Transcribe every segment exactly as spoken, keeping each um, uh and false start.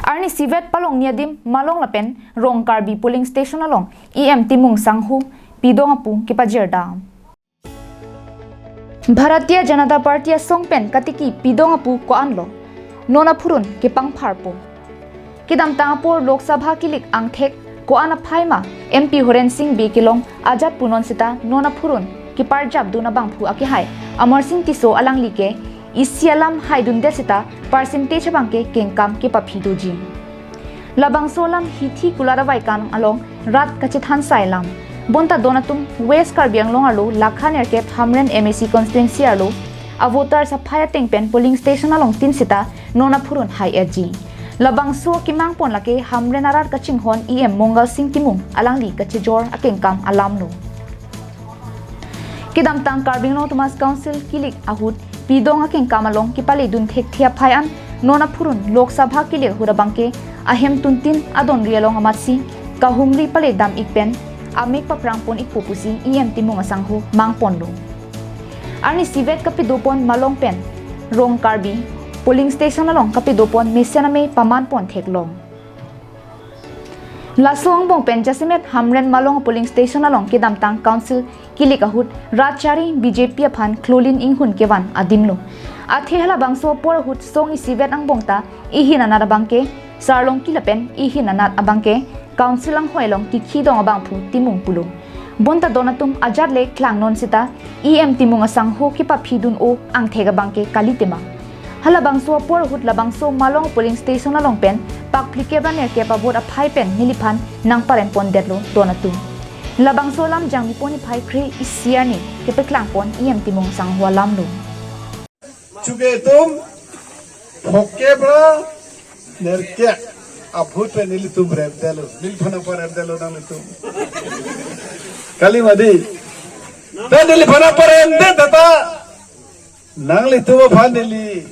Arnisi vet palongni adim Malong lapen Rongkarbi polling station along E M Timung Sangho pidong apu kepajir dam. Bharatiya Janata Party asong pen katiki pidong apu ko-an lo, non aphurun kepangpharpo. Kedamtang apor Lok Sabha kilik angthek ko-an aphai ma M P Horen Sing Bey kelong ajat punon seta non aphurun keparjapdun abangphu akehai Amar Sing Tisso alangli ke isi alam haidundet seta percentage abangke kengkam kepaphi doji. Labangso alam hithi kulat avai kan along rat kachethan sai alam. Bonta don atum West Karbi Anglong arlo lakha nerkep Hamren M A C constituency arlo avoters aphai ateng pen polling station along tin seta non aphurun hai-etji. Labangso kemangpon lake Hamren arat kachinghon E M Mongal Sing Timung alangli kachejor akengkam alam lo. Kedamtang Karbi Anglong Autonomous Council kilik ahut pidong akengkam along kepaledun thekthe aphai an non aphurun Lok Sabha kilik ahut abangke ahem tuntin adonri along amatsi kahumri paledam ik pen amek paprangpon ikpo pusi E M Timung Asangho mangponlo. Arnisi vet kapidopon Malong pen Rongkarbi polling station along kapidopon mesen amei pamanpon theklong. Laso angbong pen jasemet Hamren Malong polling station along kedamtang council kilik ahut rat chari B J P aphan klolin inghun kevan adim lo. Athe halabangso apor ahut song isivet angbong ta ihin anat abangke Sarlongki lapen ihin anat abangke council anghoi along kikhi dong abangphu Timung pulo. Bonta don atum ajat le klangnon seta E M Timung Asangho kepaphidun o angthek abangke kalitema. Halabangso apor ahut labangso Malong polling station along pen pakphlikep ra nerkep avote aphai pen neliphan nangparempondetlo don atum. Labangso alam jangmipon iphai kre isi arni kepeklangpon E M Timung Asangho alam lo. Chuke itum phokep ra nerkep avote pen nelitum remdetlo, neliphan nangparemdetlo nanglitum. Kali mati. Ta neliphan nangparemdet ta nanglitum aphan neli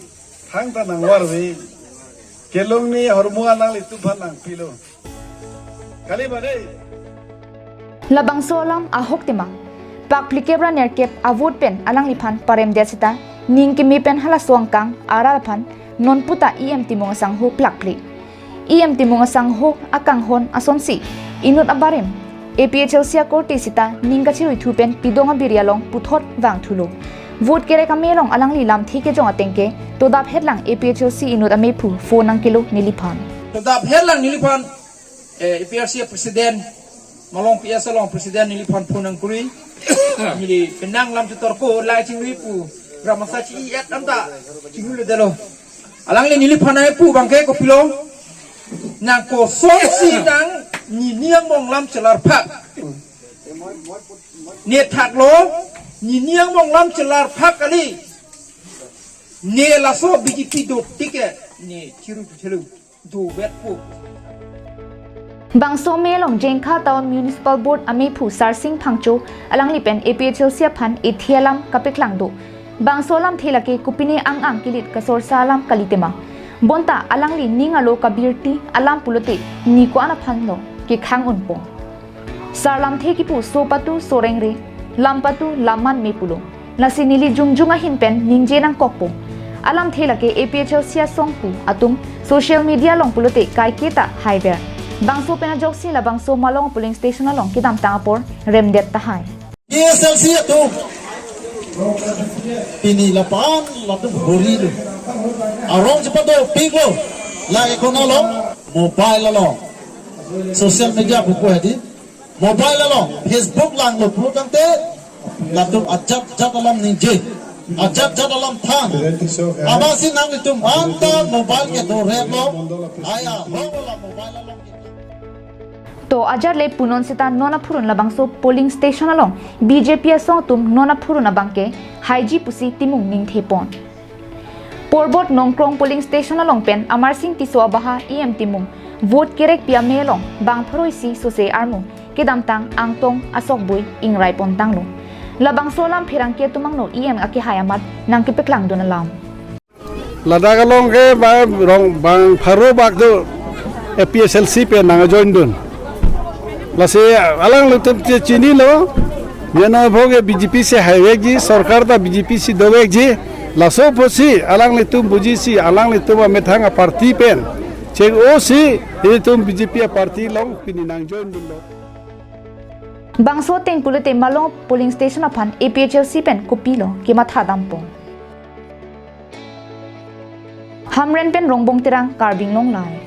thangta nangvarve. Kelongni ahormu nanglitum aphan nangpilo. Kali mati. Labangso alam ahok tema. Pakphlikep ra nerkep avote pen alangliphan paremdet seta ning keme pen halaso angkang arat aphan non puta E M Timung Asangho plakpli. E M Timung Asangho akanghon asonsi inut abarim A P H L C akorte seta ning kachiruithu pen pidong abiri along puthot vangthulo. Vote kerek amei along alangli lamthe kejong atengke todap hetlang A P H L C inut ameiphu phone nangkelo neliphan. Todap hetlang neliphan, eh, A P H L C president, Malong P S along president neliphan phone nangkuri. Neli penang lam chetorko lai chingri pu, ramasa chi-et anta chingri delo. Alangli neliphan ai pu abangke kopilo. Nang kosonsi nang nini angbong lam chelarphak. Ne thaklo, nini angbong lam chelarphak kali. Ne laso B J P do ticket, ne chiru chelu, do bet pu. Bangso amei along Jengkha Town Municipal Board ameiphu Sarsing Phangcho alangli pen A P H L C aphan ethi alam kapeklang do. Bangso alamthe lake kopine ang-ang kilit kasorsa alam kalitema. Bonta alangli ning arlo kabirti alam pulote ni ko-an aphan lo kekhang unpo. Sar lamthe kipu so patu so rengre, lam patu lam man me pulo. Lasi neli jongjong ahin pen ningje nangkokpo. Alamthe lake A P H L C asong pu atum social media along pulote kaiketa haiver. Bangso pen ajoksi labangso Malong polling station along kedamtang apor remdet tahai. A P H L C atum pini lapu-an latum bori lo. Arong chepado pik lo. Lake konat lo, mobile lo. Social media buku hadi. Mobile lo, Facebook langlo pulo tangte, latum ajat jat alam ningje, ajat jat alam than. Abangsi nanglitum anta mobile kedo rep lo, aya, rong lo mobile lo. To ajat le punon seta non aphurun labangso polling station along B J P asong atum non aphurun abangke haiji pusi Timung ningthepon. Porbot Nongkrong polling station along pen Amarsing Tisso abaha E M Timung vote kerekpi amei along bang pharo isi sose armu kedamtang angtong asokboi ingraipon tanglo. Labangso alam pherangke atum angno E M akehai amat nangkepeklangdun alam. Ladak along ke ba rong bang pharo bak do A P H L C pen nangjoindun. Lasi alanglitum che chinilo, neno bhoge B J P si haivekji, sorkar ta B J P si dovekji, laso apotsi alanglitum bujisi, alanglitum amethang aparty pen Cheng-o si, itum B J P a party along pini nang join dunlo. Bangso ateng pulote Malong polling station aphan A P H L C pen kopilo kematha dampo. Hamren pen Rongbong Terang, Karbi Anglong Live.